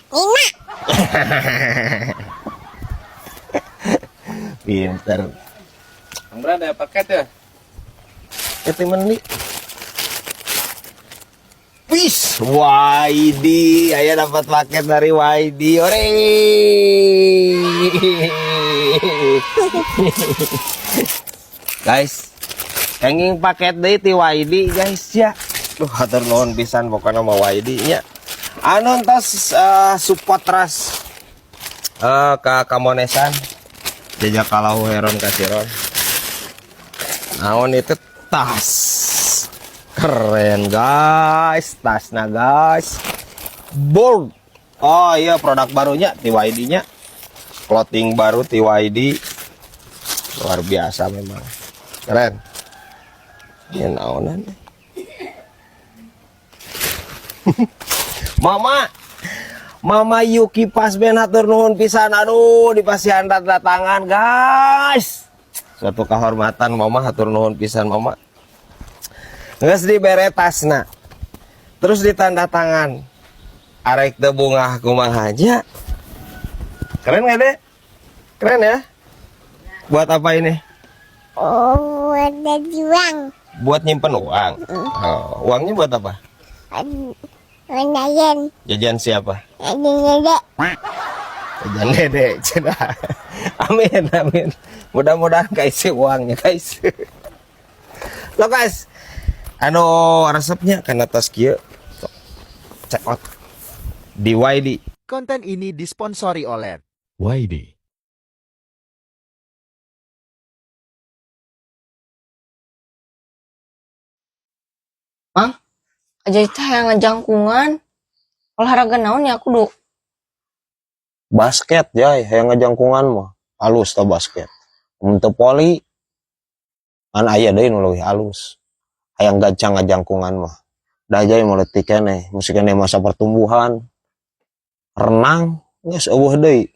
5. Pinter. Bang Brad, ada paket ya? Itu meni. Wis, YD, saya dapat paket dari YD. Ore. Guys, kenging paket deui ti YD guys ya. Duh, hatur nuhun pisan pokona mah YD nya. Anu entos support teras ka Kamonesan. Jajakalahu heron kasiron. Naon itu tas. Keren guys, tasna guys. Bold. Oh iya, produk barunya TYD-nya. Clothing baru TYD. Luar biasa memang. Keren. Ini naonan. Mama. Mama Yuki pas ben hatur nuhun pisan, aduh dipasihan tanda tangan guys. Suatu kehormatan Mama, hatur nuhun pisan Mama. Geus dibere tasna. Terus ditanda tangan. Arek teu bungah kumaha nya. Keren gak deh? Keren ya? Buat apa ini? Oh, ada uang. Buat nyimpen uang. Oh, uangnya buat apa? Jajan. Jajan siapa? Jajan dede. Jajan dede. Cenah. Amin, amin. Mudah-mudahan kaisi uangnya guys. Lo guys, anu resepnya karena tas kieu. Check out di YD. Konten ini disponsori oleh YD. Mang, aja itu yang ngejangkungan. Olahraga naon ya kudu? Basket ya, yang ngejangkungan mah. Halus ta basket. Untuk poli an aya deui nu leuwih halus. Hayang gancang ngajangkungan mah. Da jai mulai keneh, musik keneh masa pertumbuhan. Renang geus eueuh deui.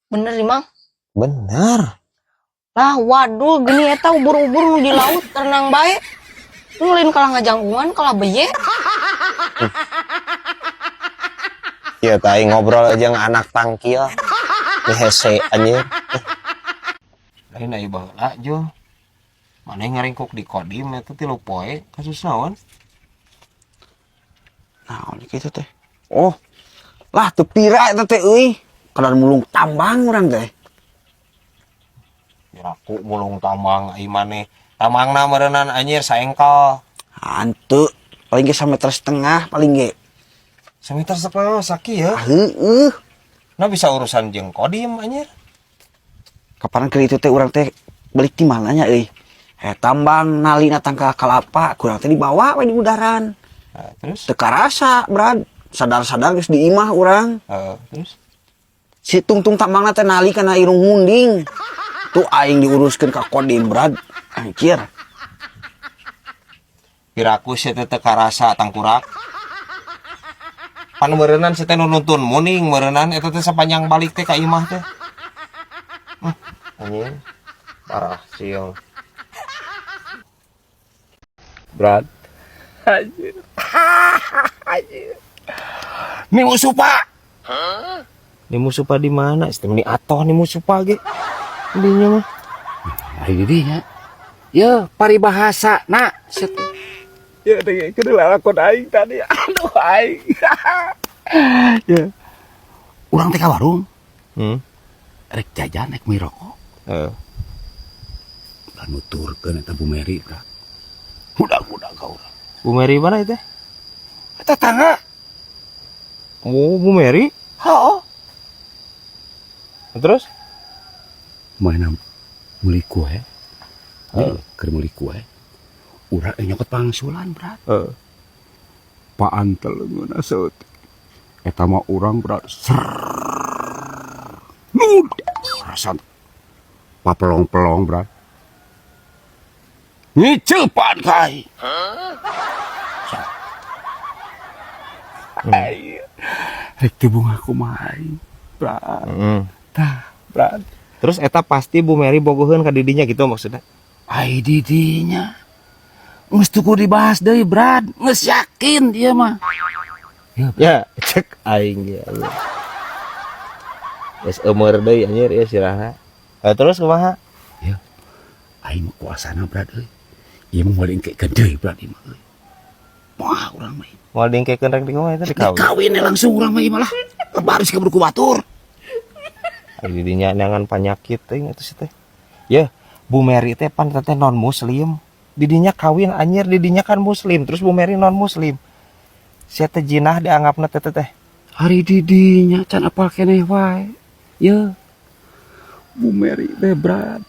Bener nih, Mang. Bener. Lah, waduh, gini eta ubur-ubur nu di laut renang bae. Nu lain kalah ngajangkungan, kalah beye. Iya, tai ngobrol aja jeung anak tangkil. Ini hese anjir. Lain aya baheula jo. Maneh ngaringkuk di Kodim eta 3 poe kasus naon? Naon kitu teh? Oh. Lah teu pira eta teh euy. Kadar mulung tambang urang teh. Piraku mulung tambang ai maneh. Tambangna meureunnan anjir saengkel. Hanteu, paling ge sameter setengah paling ge. Sameter setengah sakieu. Ah, heueuh. Nah bisa urusan jeung Kodim anjir. Kapan keur itu teh urang teh balik di mana nya euy? Tambang nalina tangkal kalapa kurang teh dibawa we di udaran. Nah, terus? Teu karasa, Brad. Sadar-sadar geus di imah urang. Terus? Si tungtung tambangna teh nali kana irung munding. Tuh aing diuruskeun ka Kodim, Brad. Anjir. Piraku sia teh teu karasa tangkurak. Pan meureunnan sia teh nu nuntun muning meureunnan eta teh sapanjang balik teh ka imah teh. Anjing. Parah siung. Brad. Anjir. Anjir. Ni musupa. Hah? Ni musupa di mana? Sistem ni atoh ni musupa ge. Dinya mah. Ari di dinya. Ye, paribahasa na. Set. Ya dengekeun lalakon aing tadi. Aduh aing. Ya. Urang teh ka warung. Rek jajan rek meuli rokok. Heeh. Lah nuturkeun eta Bu Meri, Bra. Budak-budak ka urang. Bu Meri mana itu? Eta tangga. Oh, Bu Meri? Heeh. Terus? Mana meuli kue? Heeh, keur meuli kue. Urang nyokot pangsulan, Bra. Heeh. Pak Antel ngeunah saeutik. Eta mah urang, Bra. Ser. Nud. Rasan. Papelong-pelong, Bra. Ngiceupan ka aing. Ai. Rek teu bungah kumaha aing, Bra. Tah, Bra. Terus eta pasti Bu Meri bogoheun ka didinya gitu maksudnya. Ai didinya. Geus teu kudu dibahas deui, Brad. Geus yakin dia mah. Ya, cek aing ge. Geus eumeur deui anjir ieu sirahna. Terus kumaha? Ya. Aing mah kuasana, Brad, euy. Ieu mah moal diengkekeun deui, Brad, ieu mah euy. Moal urang mah. Moal diengkekeun rek di kumaha itu dikawin. Dikawin langsung urang mah ieu mah lah. Lebar geus kaburu ku batur. Ai di dinya neangan panyakit teuing atuh si teh. Yeuh, Bu Mary teh pan teh non muslim. Didinya kawin anjir, didinya kan muslim, terus Bu Mary non muslim. Sia teh jinah dianggapna teh teh. Hari didinya can apal keneh wae. Ye. Bu Mary teh, Brad.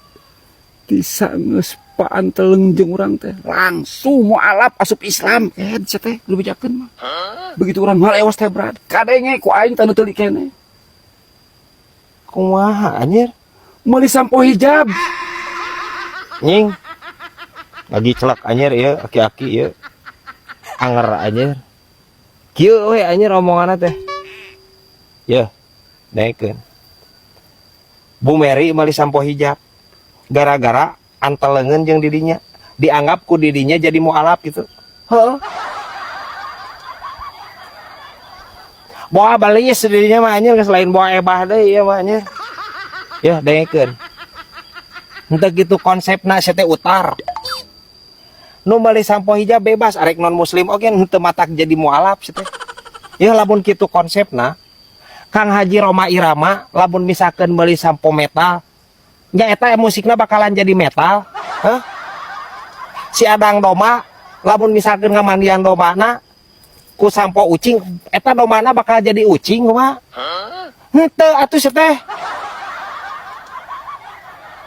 Tisa geus paanteleng jeung urang teh langsung mualaf asup Islam ken sia teh nu bejakeun mah. Begitu urang ngalewas teh, Brad, kadenge ku aing tanu teuli keneh. Kumaha anjir? Meuli sampo hijab. Nying. Lagi celak anjir ieu aki-aki ieu. Anger anjir. Kieu we anjir omonganna teh. Yeuh, naikeun. Bu Mary meuli sampo hijab. Gara-gara antelengeun jeung didinya. Dianggap ku didinya jadi mualaf gitu. Heeh. Boa balis didinya mah anjir, geus lain boa ebah deui ieu mah anjir. Yeuh, dengekeun. Henteu kitu konsepna sia teh utar. Nu meuli sampo hijab bebas arek non muslim oge henteu matak jadi mualaf sia teh. Yeuh, lamun kitu konsepna Kang Haji Rhoma Irama lamun misalkeun meuli sampo metal nya eta musikna bakalan jadi metal. Hah? Si Adang Doma lamun misalkeun ngamandian domana ku sampo ucing eta domana bakal jadi ucing kumaha? Henteu atuh sia teh.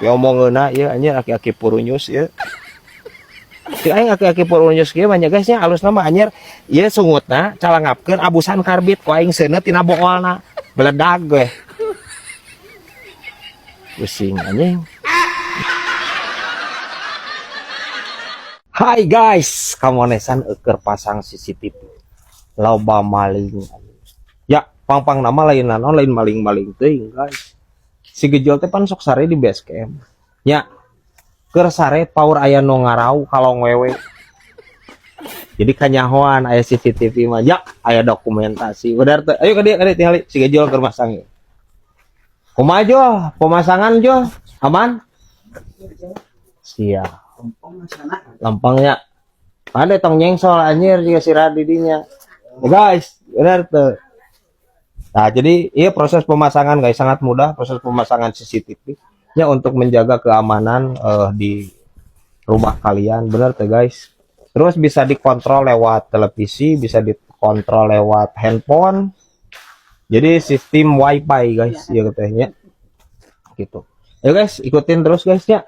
Ya omongeunna ieu anjir aki-aki purunyus ieu. Cek aing aki-aki purunyus kieu mah nya guys nya alusna mah anjir ieu sungutna calangapkeun abusan karbit ku aing seuneut tina boolna beledag we. Pusing anjing. Hai guys, kamonesan eueur pasang CCTV. Loba maling. Ya, pang-pang nama lain naon lain maling-maling teuing guys. Si Gejol teh pan sok sare di base camp. Ya, keur sare paur aya nu ngarau kalong wewe. Jadi kanyahoan aya CCTV mah ya, aya dokumentasi. Benar teh. Ayo ka dieu, ka dieu tingali si Gejol keur masang ieu. Kumaha Jol? Pemasangan Jol? Aman? Siap. Lempengnya. Ada tong nyengsol anjir juga si Radi dinya. Ya, guys, benar tuh. Nah, jadi iya proses pemasangan guys sangat mudah, proses pemasangan CCTV nya untuk menjaga keamanan di rumah kalian, benar tuh guys. Terus bisa dikontrol lewat televisi, bisa dikontrol lewat handphone. Jadi sistem wifi guys, ya katanya. Gitu. Ayo guys, ikutin terus guys ya.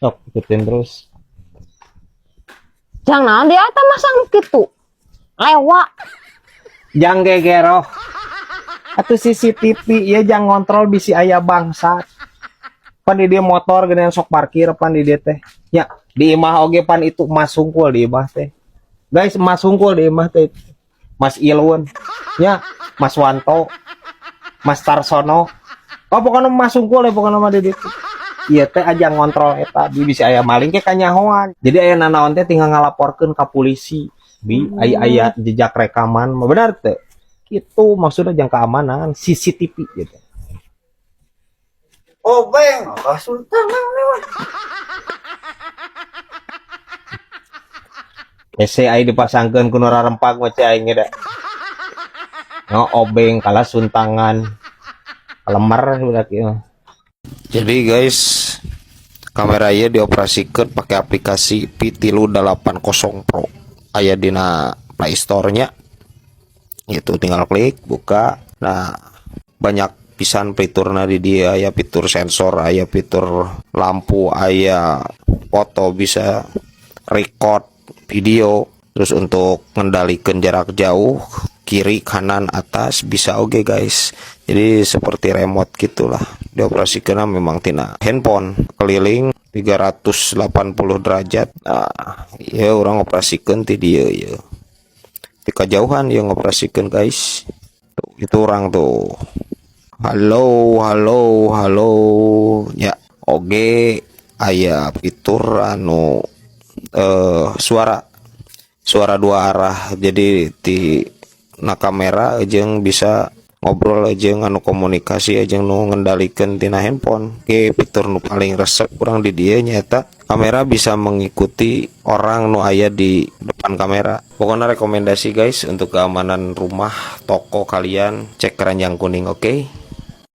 Sok, ikutin terus. Jang naon dia eta masang kitu. Lewa. Jang gegeroh. Atuh CCTV ieu jang ngontrol bisi aya bangsat. Pan di dia motor geuningan sok parkir pan di dia teh. Ya, di imah oge pan itu emas sungkul di imah teh. Guys, emas sungkul di imah teh. Mas Ilun, ya, Mas Wanto, Mas Tarsono. Oh, pokoknya emas sungkul ya pokoknya mah di dieu. Ieu teh aja ngontrol eta di bisi aya maling ke kanyahoan. Jadi aya nanaon teh tinggal ngalaporkeun ka polisi. Bi aya aya jejak rekaman, mah benar teh. Itu maksudnya jang keamanan CCTV gitu. Obeng, ah sultan lewat. Ese ai dipasangkeun ku nu rarempak mah cai aing ge da. No obeng kalah suntangan. Kalemar budak ieu. Jadi guys, kamera ieu dioperasikeun pakai aplikasi P380 Pro. Aya dina Play Store-nya. Itu tinggal klik, buka. Nah, banyak pisan fiturna di dia, aya fitur sensor, aya fitur lampu, aya foto bisa record video. Terus untuk mengendalikan jarak jauh, kiri, kanan, atas bisa oke guys. Jadi seperti remote gitulah. Dioperasikan memang tina handphone keliling 380 derajat. Nah, ya orang operasikan ti dieu ya. Ti kajauhan ya ngoperasikan guys. Tuh, itu orang tuh. Halo, halo, halo. Ya, oge aya fitur anu suara. Suara dua arah. Jadi di na kamera jeung bisa Ngobrol aja anu komunikasi aja nu ngendalikeun tina handphone. Oke, fitur nu paling resep kurang di dieu nyaeta kamera bisa mengikuti orang nu aya di depan kamera. Pokoknya rekomendasi, guys, untuk keamanan rumah, toko kalian, cek keranjang kuning, oke?